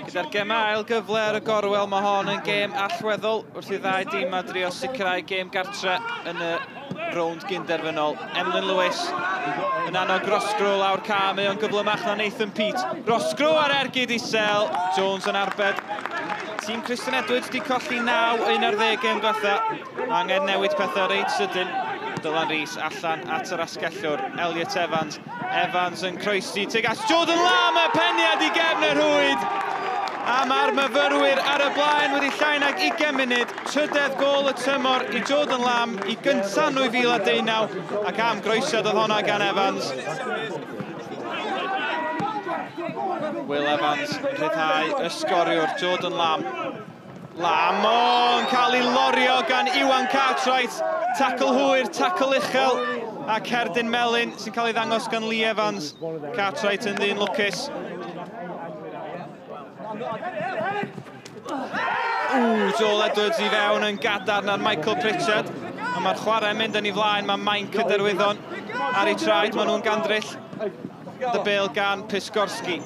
Gyda'r gemau ail gyfle ar y gorwel, mae hon yn gêm allweddol wrth i ddau dîm a drio sicrhau gêm gartre yn y rownd gynderfynol. Emlyn Lewis yn annog Roscrow lawr ca, mae o'n gyflymach na Nathan Peate. Roscrow ar ergyd isel, Jones yn arbed. Tîm Christian Edwards di colli 9 11 gêm diwetha. Mae angen newid pethau reit sydyn. Dylan Rees allan at yr asgellwr, Elliot Evans. Evans yn croesi tuag at Jordan Lam, y peniad i gefn y rhwyd. A mae'r myfyrwyr ar y blaen wedi llai nag 20 munud. Trydedd gôl y tymor i Jordan Lam i gyntaf 2019, ac am groesiad oedd honna gan Evans. Will Evans yn rhyddhau y sgoriwr Jordan Lam. Lam o'n cael ei lorio gan Iwan Cartwright. Tackle hwyr, tackle uchel, a cerdyn melyn sy'n cael ei ddangos gan Lee Evans. Cartwright yn ddyn lwcus. Ww, Joel Edwards i fewn yn gadarn ar Michael Pritchard. A mae'r chwarae'n mynd yn ei flaen, mae Mainc y Derwyddon ar ei traed, maen nhw'n gandryll. Y bêl gan Piskorski.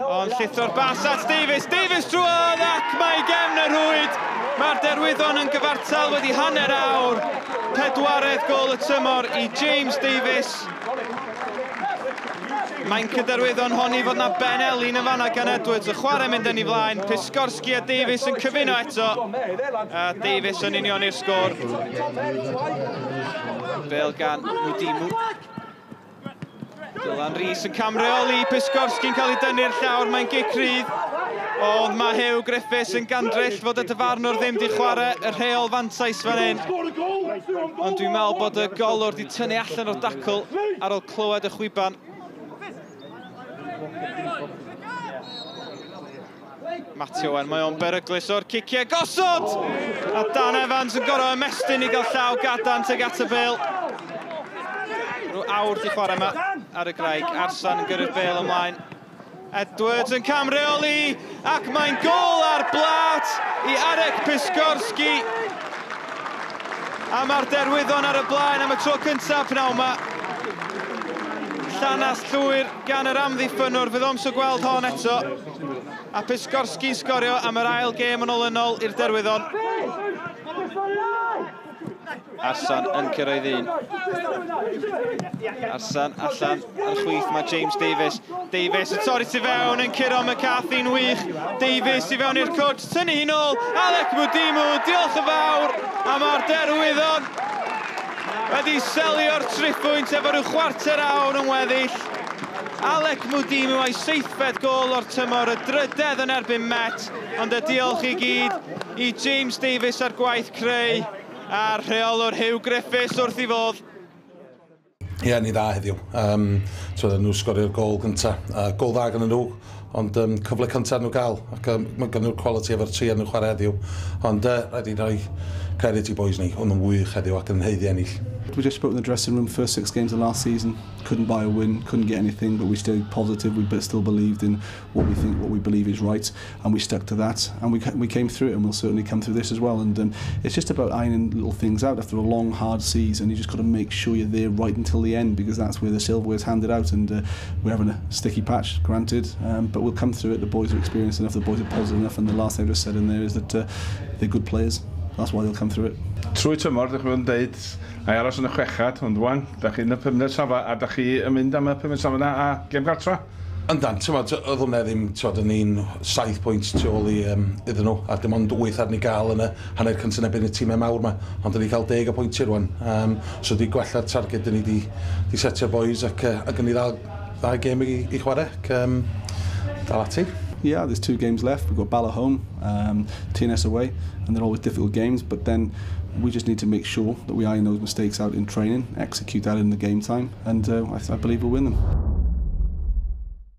Ond llithro'r bas at Davies, Davies drwodd ac mae gefn y rhwyd. Mae'r Derwyddon yn gyfartal wedi hanner awr. Pedwaredd gôl y tymor i James Davies. Mae'n Derwyddon honni fod na Ben Elin yn fanna gan Edwards. Y chwarae mynd yn ei flaen. Piskorski a Davies yn cyfuno eto. A Davies yn unioni'r sgôr. Bêl gan Mudimu. Dylan Rees yn camreoli, Piskorski'n cael ei dynnu'r llawr, mae'n gic rhydd. Ond mae Huw Griffiths yn gandryll fod y dyfarnwr ddim di chwarae y rheol fantais fan hyn. Ond dwi'n meddwl bod y golwr di tynnu allan o'r dacl ar ôl clywed y chwiban. Matty Owen, mae o'n beryglus o'r ciciau gosod! A Dan Evans yn gorfod ymestyn i gael llaw gadarn tuag at y bêl. Rhyw awr di chwarae yma ar y graig. Arsan yn gyrru'r bêl ymlaen. Edwards yn camreoli ac mae'n gôl ar blat i Arek Piskorski. A mae'r Derwyddon ar y blaen am y tro cyntaf pnawn yma. Llanas llwyr gan yr amddiffynnwr, fydd o'm isio gweld hon eto. A Piskorski'n sgorio am yr ail gêm yn olynol i'r Derwyddon. Arsan yn cyrraedd un. Arsan allan ar chwith, mae James Davies. Davies yn torri tu fewn yn curo McCarthy'n wych. Davies i fewn i'r cwrt, tynnu hi'n ôl. Alec Mudimu, diolch yn fawr. A mae'r Derwyddon wedi selio'r triphwynt efo rhyw chwarter awr yn weddill. Alec Mudimu a'i seithfed gôl o'r tymor, y drydedd yn erbyn Met, ond y diolch i gyd i James Davies ar gwaith creu a'r rheolwr Huw Griffiths wrth i fodd. Ie, ni dda heddiw. Twyd, nhw sgorio'r gôl gyntaf. Gôl dda gan nhw, ond cyfle cyntaf nhw gael. Ac mae gan nhw'r quality efo'r tri yn nhw chwarae heddiw. Ond rhaid i roi credit i boys ni, ond yn wych heddiw ac yn haeddu ennill. We just spoke in the dressing room, first 6 games of last season, couldn't buy a win, couldn't get anything, but we stayed positive, we still believed in what we think, what we believe is right, and we stuck to that, and we came through it, and we'll certainly come through this as well. And it's just about ironing little things out after a long, hard season. You just got to make sure you're there right until the end, because that's where the silverware is handed out, and we're having a sticky patch, granted, but we'll come through it. The boys are experienced enough, the boys are positive enough, and the last thing I just said in there is that they're good players. That's why they'll come through it. Trwy tymor, dych chi'n dweud, a i aros yn y chwechad, ond wan, dych chi'n y pumed safle, a dych chi yn mynd am y pumed safle yna a gêm gartra? Yndan, ti'n oedd hwnna ddim, ti'n yn ni'n 7 pwynt tu ôl i iddyn nhw, a dim ond 8 ar ni gael yn y hanner cyntaf yn erbyn y tîmau mawr yma, ond dyn ni cael 10 o pwyntiau rwan. So di gwella'r targed dyn ni di setio'r boys ac yn ni ddau gêm i chwarae, ac dal ati. Yeah, there's 2 games left. We've got Bala home, TNS away, and they're always difficult games, but then we just need to make sure that we iron those mistakes out in training, execute that in the game time, and I believe we'll win them.